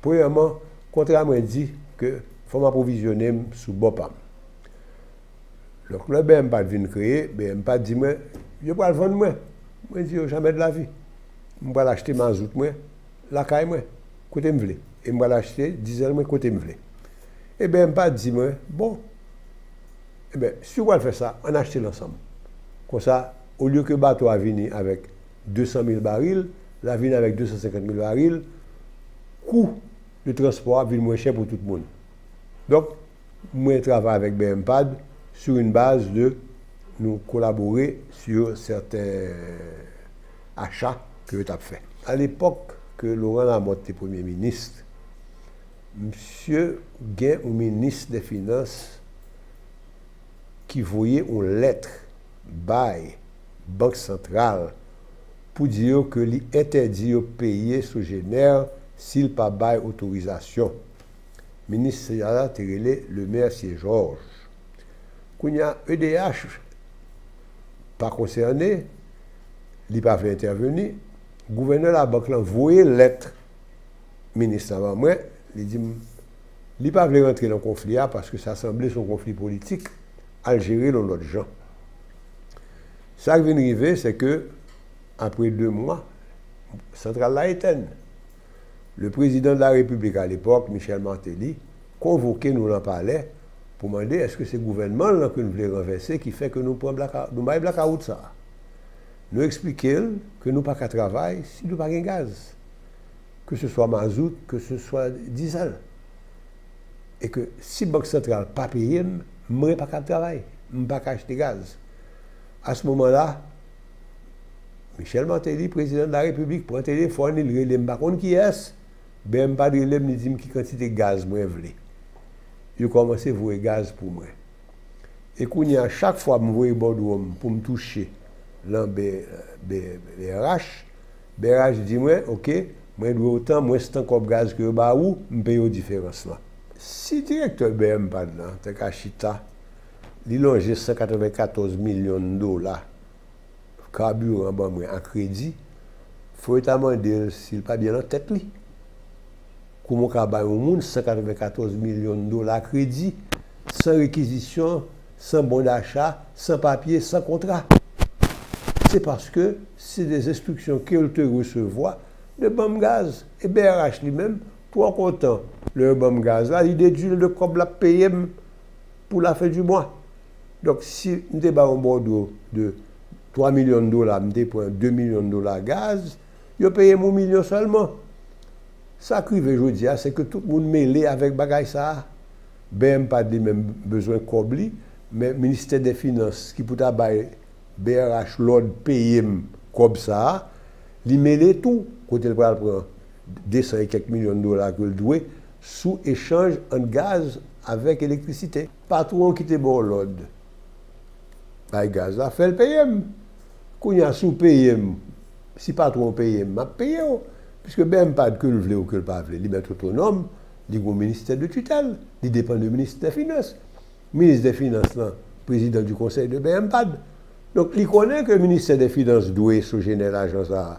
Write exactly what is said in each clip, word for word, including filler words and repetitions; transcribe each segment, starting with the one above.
Premyèman, kontra mwen di ke fò m apwovizyone m sou bò pa m. Donk, lè BMPAD vin kreye, BMPAD di mwen, yo pral vann mwen. Mwen di yo, jamè de lavi. M pral achte mazout mwen lakay mwen, kote m vle. E m pral achte dizèl mwen kote m vle. E BMPAD di mwen, bon, eben, si w pral fè sa, ann achte l ansanm. Konsa, olye ke bato a vini avèk de san mil baril, l a vini avèk de san senkant mil baril, kou de transpò a vin mwen chè pou tout moun. Donk, mwen travay avèk BMPAD sur une base de nou kolabore sur certains achats ke yo t ap fè. A lepòk ke Laurent Lamothe te premye minis, misye gen yon minis de finans ki voye yon lèt bay Bank Santral pou di yo ke li entèdi yo peye Sogener si l pa bay otorizasyon. Minis sa a te rele Lemercier Georges. Kounye a, EDH pa konsène, li pa vle entèveni. Gouvènè labank lan voye lèt minis la ban mwen, li di m, li pa vle rantre nan konfli a paske sa sanble se yon konfli politik, al jere l yon lòt jan. Sa k vin rive, se ke, apre de mwa, santral la etèn. Le président de la République à l'époque, Michel Martelly, konvoke nou nan palè pou mande èske se gouvènman l lan ke nou vle ranvèse ki fè ke nou pran blaka-, nou bay blakawout sa a. Nou eksplike l ke nou pa ka travay si nou pa gen gaz, ke se swa mazout, ke se swa dizèl. E ke si Bank Santral pa peye m, mwen pa ka travay, m pa ka achte gaz. A se moman la, Michel Martelly, prezidan de la Repiblik, pran telefòn, li rele m pa konn kiyès, BMPAD rele m, li di m ki kantite gaz mwen vle. Yo kòmanse voye gaz pou mwen. E kounye a, chak fwa m voye bòdwo m pou m touche lan B-, B-, BRH, BRH di mwen, oke, mwen dwe w tan, mwens tan kòb gaz ke yo ba ou, m peye w diferans lan. Si direktè BMPAD lan te ka chita, li lonje san katrevenkatòz milyon dola kabiran ban mwen an kredi, fò yo ta mande l si l pa byen nan tèt li. Kouman w ka bay yon moun san katrevenkatòz milyon dola kredi, san rekizisyon, san bon dacha, san papye, san kontra? Se paske se de enstriksyon ke l te resevwa de ban m gaz. E BRH li menm, twò kontan lè yo ban m gaz la, li dedui l de kòb l ap peye m pou la fen di mwa. Donk, si m te ba yon bòdwo de twa milyon dola, m te pran de milyon dola gaz, yo peye m yon milyon sèlman. Sa k rive jodi a, se ke tout moun mele avèk bagay sa a. BMPAD li menm bezwen kòb li, men Ministè dè Finans ki pou ta bay BRH lòd peye m kòb sa a, li mele tou, kote l pral pran de san e kèk milyon dola ke l dwe sou echanj ant gaz avèk elektrisite. Patwon ki te ba w lòd bay gaz la, fè l peye m. Kounye a, si w peye m, si patwon w peye m, m ap peye w. Piske BMPAD, ke l vle ou ke l pa vle, li mèt otonòm, li gen yon ministè de titèl, li depann de ministè dè finans. Minis dè finans lan, prezidan di konsèy de BMPAD. Donk, li konnen ke ministè dè finans dwe Sogener lajan sa a.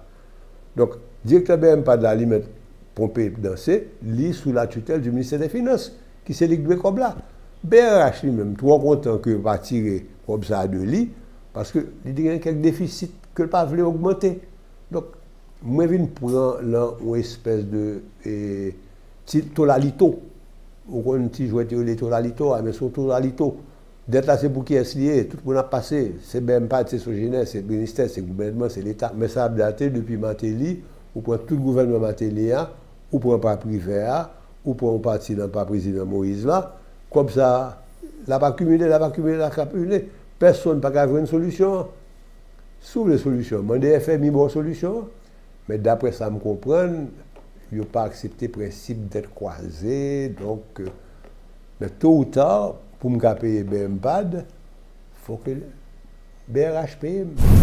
Donk, direktè BMPAD la, li mèt ponpe danse, li sou la tutèl di ministè dè finans, ki se li k dwe kòb la. BRH li menm, twò kontan ke yo pa tire kòb sa a de li, paske li te gen kèk defisit ke l pa vle ogmante. Donk, mwen vin pran lan yon espès de, e, ti tolalito. Ou konn ti jwèt yo rele tolalito a, men se yon tolalito. Dèt la se pou kiyès li ye? Tout moun ap pase. Se BMPAD, se Sogener, se ministè, se gouvènman, se leta. Men sa ap date depi Martelly, ou pran tout gouvènman Martelly a, ou pran pa Privè a, ou pran yon pati nan pa prezidan Moïse la. Kòb sa a, l ap akimile, l ap akimile, l ap akimile. Pèsonn pa ka jwenn solisyon an. Si w vle solisyon, mande FMI ba w solisyon an. Men daprè sa m konprann, yo pa aksepte prensip dèt kwaze, donk, euh, men to ou ta, pou m ka peye BMPAD, fò ke BRH peye m.